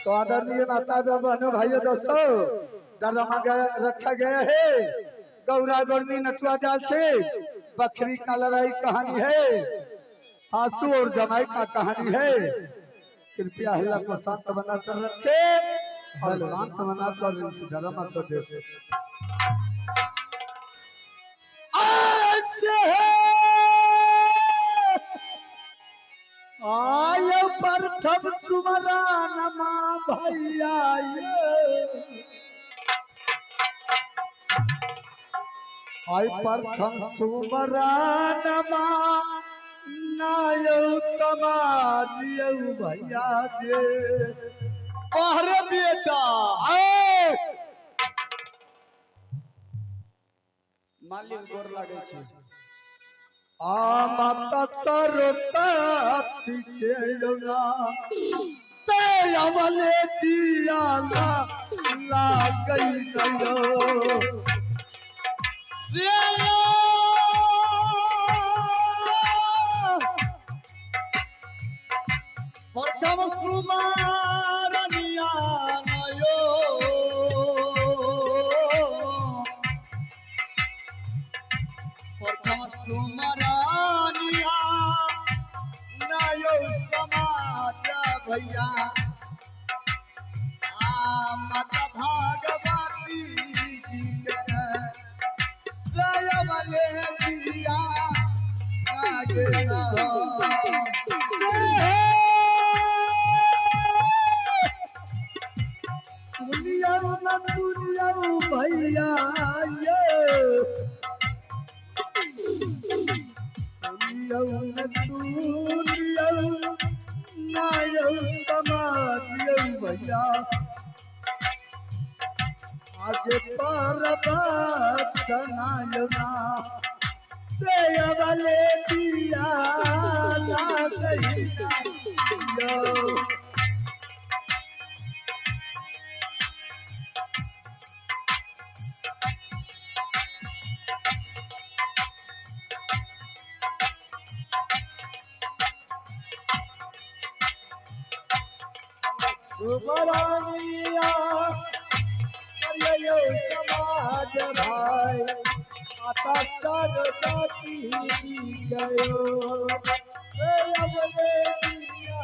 तो आदरणीय माता बहनों भाइयों दोस्तों, ड्रामा रखा गया है गौरा गौरनी नटुआ जाल से बकरी का लड़ाई कहानी है, सासू और जमाई का कहानी है। कृपया हल्ला को शांत बना कर रखे और शांत बनाकर इस ड्रामा को देखे। आयो प्रथम सुमरा नमा भैया, आय प्रथम सुमरा नमा नायो समाज भैया जे। अरे बेटा मालिक गोर लागे छी। आ माता सरस्वती के योगा से अवले जिया लागई गयो। प्रथम सुमरनिया नयो, प्रथम सुमरनिया नयो समाज भैया। आ माता भागवती जी के जयवले जिया लागे न हो। दुनिया भैया ये दुनिया नायो समाज भैया। आगे पर नायना से अवले दिया लागई यो। सुमरनिया करियो समाज भाई, माता सरस्वती जी गयो अवले जिया।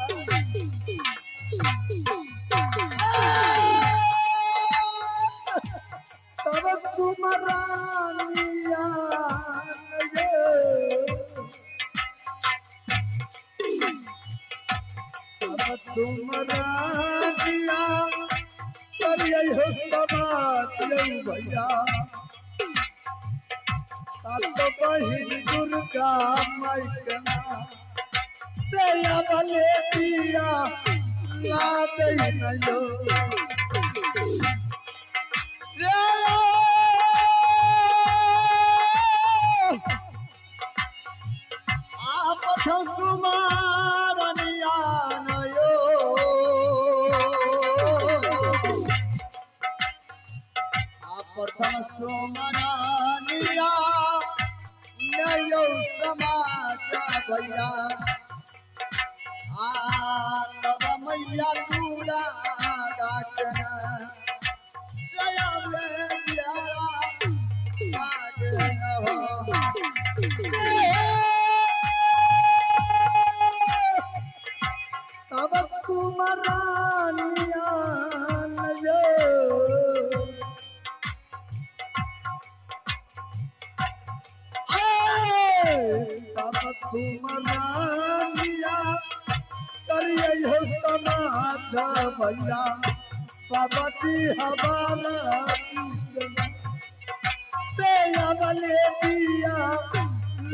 तब सुमरानिया तब सुमरानिया करियो समाज भैया। सात बहिन दुर्गा माइकना से अवले दिया लादई नयो। प्रथम सुमरनिया नयो, प्रथम सुमरनिया नयो समाज भैया। आ तब मैया दूरा गाचना जयवले जिया लागे न हो। तब सुमरानिया नयो तब सुमरानिया करियो समाज भैया। बाबा की हमारा से अवले दिया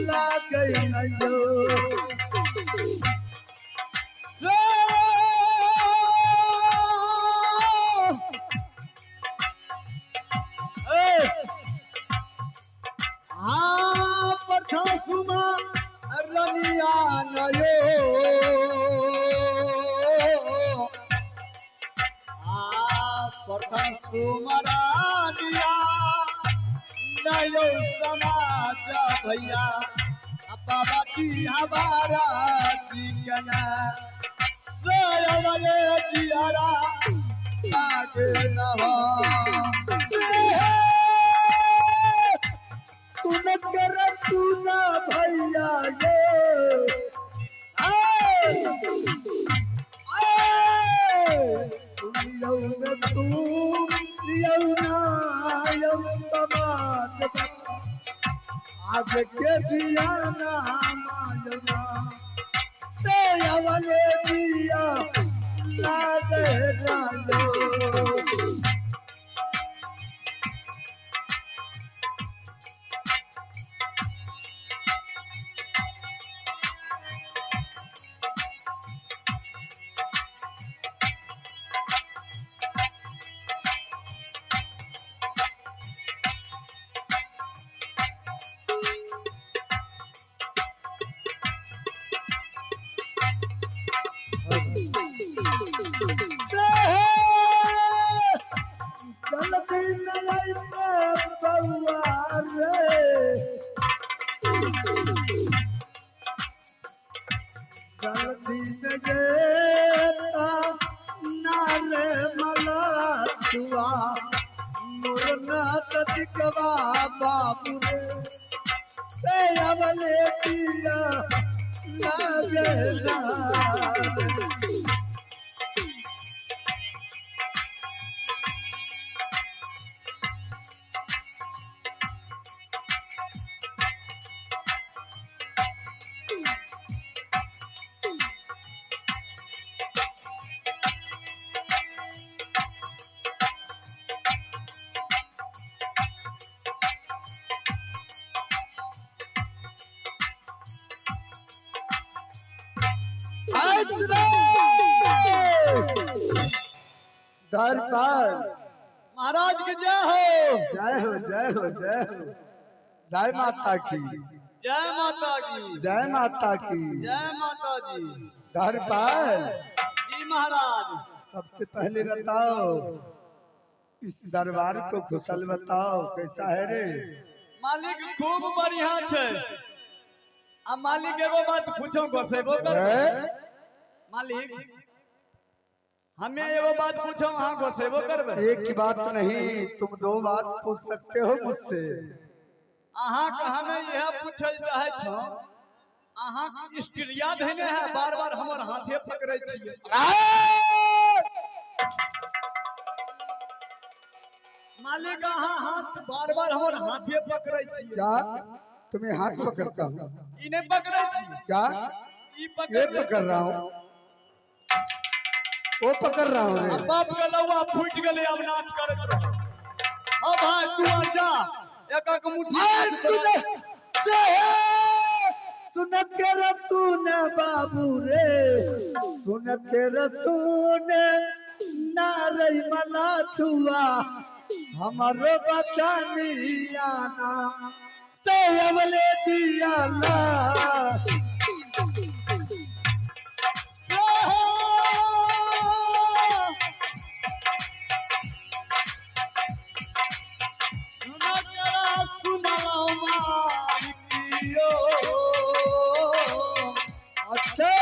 लागई नयो। प्रथम सुमरनिया नयो, प्रथम सुमरनिया नयो समाज भैया। बाबा की हमारा जीना सयवले जियारा के नवा। सुन कर तू ना भैया ये आए आए तुम यौ में तू यौ ना यौ समाज आज के दिया ना मायना ते अवले दिया लागे रायो। जल्दी न बउआ रे, जल्दी में गेता नारे मला छुआ मुरना ततिकवा बाबू रे ते अवले पिया लागे रे। दरबार महाराज की जय हो। जय हो जय हो जय हो। जय माता की जय माता की जय माता की जय माता जी। दरबार जी महाराज, सबसे पहले बताओ इस दरबार को खुशल बताओ कैसा है रे? मालिक खूब बढ़िया छे। आ मालिक एगो बात पूछो गोसेबो कर। मालिक हमें एगो बात पूछो वहाँ गोसेबो करबे? एक ही बात नहीं, तुम दो बात पूछ सकते हो मुझसे। अहाँ के हमें यह पूछल चाहे छो, अहाँ स्त्रिया धने है बार बार हमर हाथे पकड़े छियै। मालिक अहाँ हाथ बार बार हमर हाथे पकड़े छियै। क्या तुम्हें हाथ पकड़ता हूँ? ई नहीं पकड़े छियै। क्या ई पकड़ ये पकड़ रहा हूँ, वो पकड़ रहा हूँ रे। बाप के लौआ फूट गेलै, अब नाच करैत रहो। अब भाई तू आ जा, एक एक मुट्ठी सुन के रसून बाबू रे, सुन के रसून नारई मला छुआ हमारो बचानिया ना से अवले दिया ला। अच्छे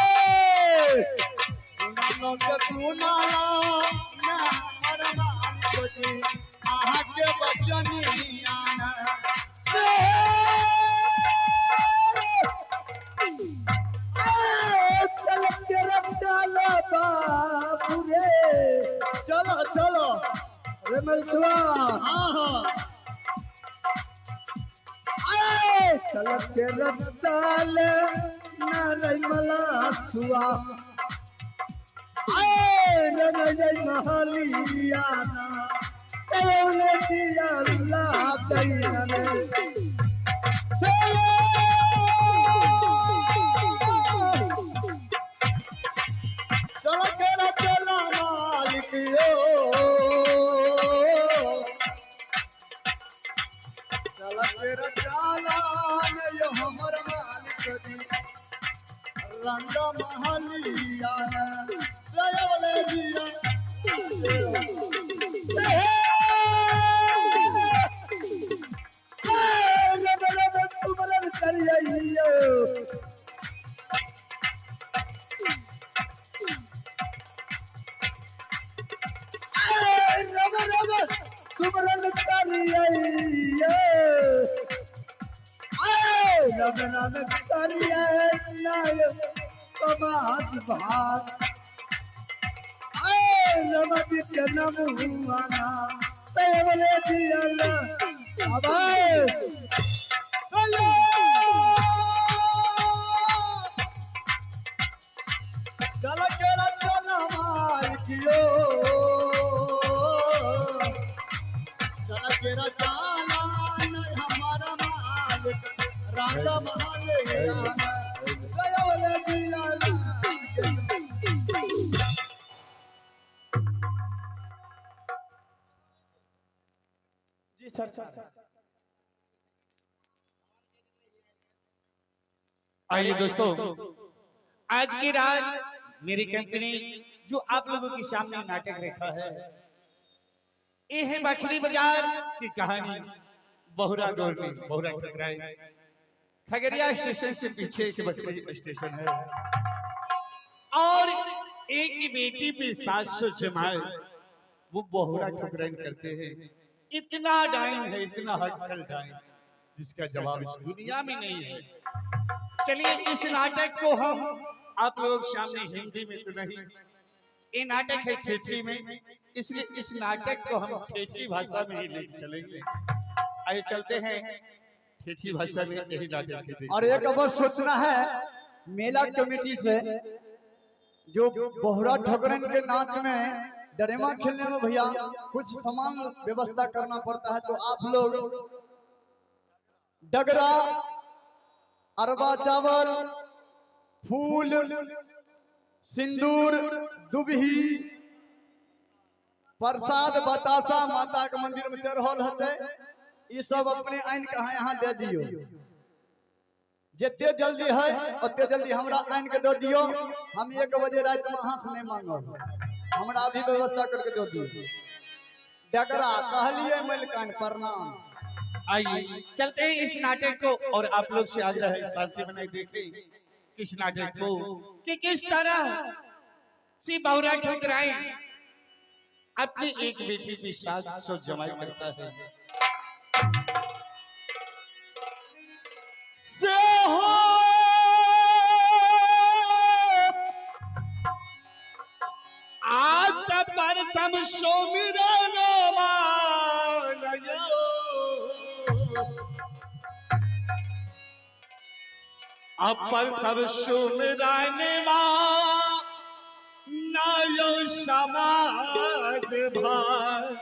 चल के रंगाला बाबू रे, चलो चलो रे मलसुआ। हाँ हाँ चल के रंगाल नारई मला छुआ आए रे महलिया ना सेवले दिया ला दैना रे। चलो केरा चलो मालिक यो, चलो केरा चला यो हमर मालिक जी रंग महलिया जयवले दिया। सुमरन करियै आए राम राम करियै नाय समाज भाग आए राम जी के नाम हुआ नाम तेवले दिया अबाए चल के रतन मार कियो चल के रतन हमारा मालिक राजा महाले दयावले दिया जी सर सर। आइए दोस्तों, आज की रात मेरी कंपनी जो आप लोगों के सामने नाटक रखा है, ये है बखरी बाजार की कहानी। बहुरा गौरनी बहुरा ठकराई खगड़िया स्टेशन से पीछे एक बखरी स्टेशन है और एक ही बेटी पे 700 जमाए वो बहुरा ठुकराइन करते हैं। इतना डाइन है, इतना हटकल डाइन जिसका जवाब इस दुनिया में नहीं है। चलिए इस नाटक को हम आप लोग सामने हिंदी में तो नहीं, ये नाटक है ठेठी में, इसलिए इस नाटक को हम ठेठी भाषा में ही लेके चलेंगे। आइए चलते हैं ठेठी भाषा में यही नाटक के देखिए। और एक अवश्य सोचना है मेला कमेटी से, जो बोहरा ठोकरन के नाच में डरेमा खेलने में भैया कुछ सामान व्यवस्था करना पड़ता है, तो आप लोग डगरा, अरबा चावल, फूल, सिंदूर, दुबही, प्रसाद, बतासा माता के मंदिर में चढ़ल होते, ये सब अपने आन के अहाँ यहाँ दे दियो। जिते जल्दी है ओते जल्दी हमरा आन के दे दियो। हम 1 बजे रात में अहाँ से नहीं मांगब, हमरा भी व्यवस्था करके दे दियो। डगरा कहलिए मलिकान प्रणाम। आइए चलते हैं इस नाटक को और आप लोग से आग्रह है शांति बनाए देखें इस नाटक को कि किस तरह सी बहुरा ठुकराए अपनी एक बेटी की 700 जमाई करता है। से हो आज पर तम सोमिरन मानयो अपर तब सुमिरन नायो समाज भाई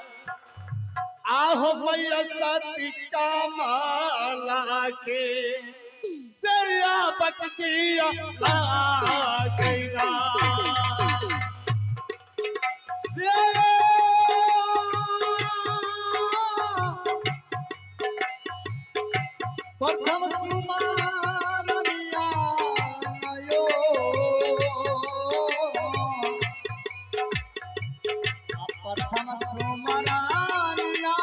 आहो मैया सती का माला के सया बकचिया आ गया प्रथम सुमारनिया यो प्रथम सुमरानिया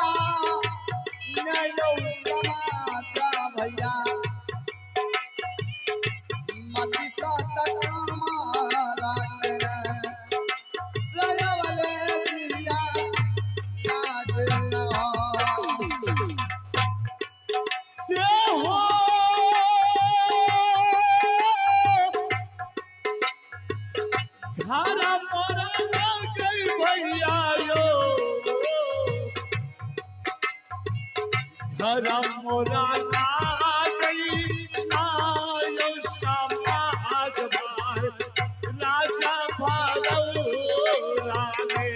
नयो समाता भैया मति सत कमाला सयवले दिया नाच से हो घर मोरा गई भैया यो घर मोरा गई नायो समाज भाई राजा भारौ रामे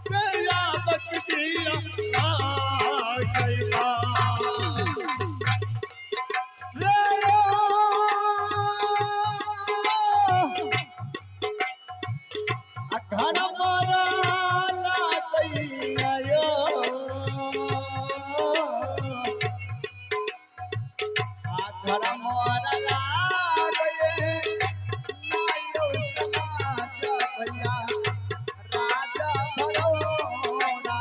सया बकचिया आ गई। घर मोरा दैयो घर मोरा गए नायो समाज भैया राजा भरोरा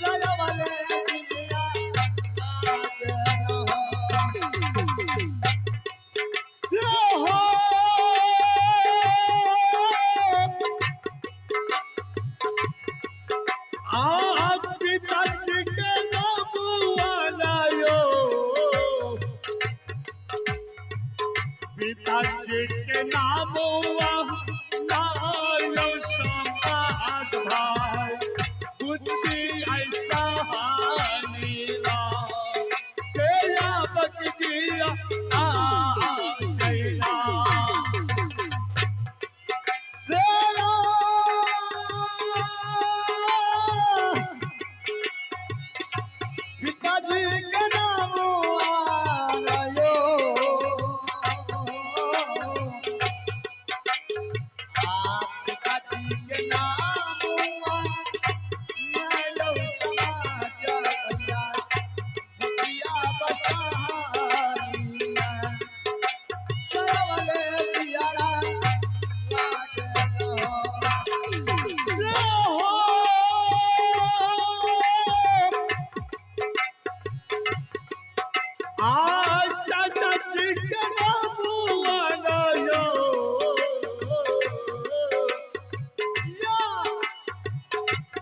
सयवले दिया से हो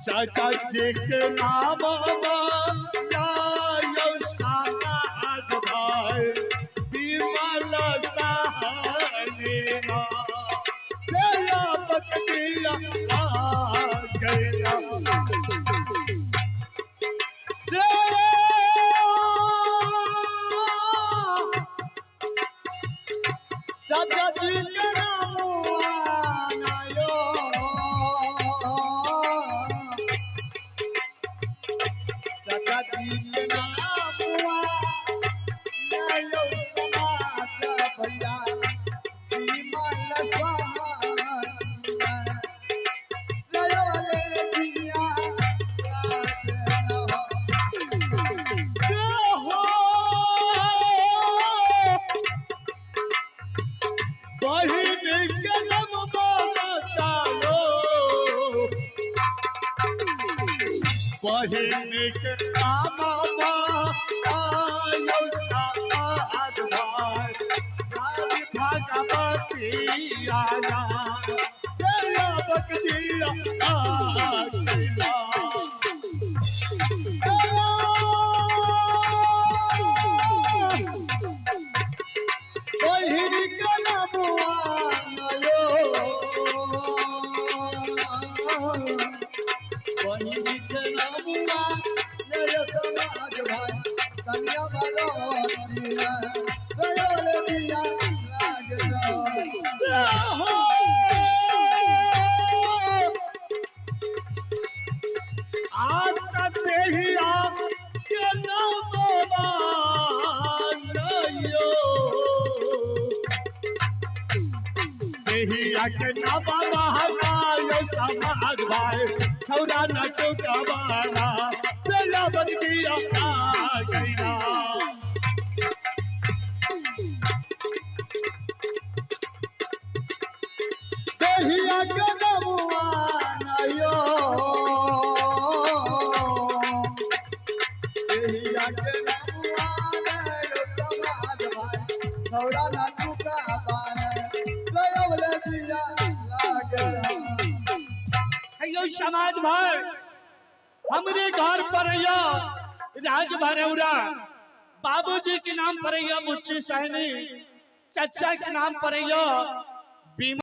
चाचा जी के नाम आयो समाज भाई विमल साहनी सेया बकरिया आ गया चाचा जी के नाम आयो चाचा जी के नाम आयो समाज भैया विमल साहनी लयवले दिया बहिन के नाम बतायो बहिन के नाम आयो समाज भाई राज भगवती आया जय बकजिया आ गया। बहिन के नाम आयो बहिन के नाम आयो समाज भाई कन्या भगवती लयवले दिया लाग समाज भाई छौरा नटु कबाना चला बंदिया आ गया। दहिया के नमुआ नयो दहिया के नमुआ नयो समाज भाई छौरा ना टूका बान लयवले दिया लागे। यो समाज भाई हमरे घर पर अइया राज भरौरा, बाबूजी के नाम पर अइया बुच्ची सहनी, चचा के नाम पर अइया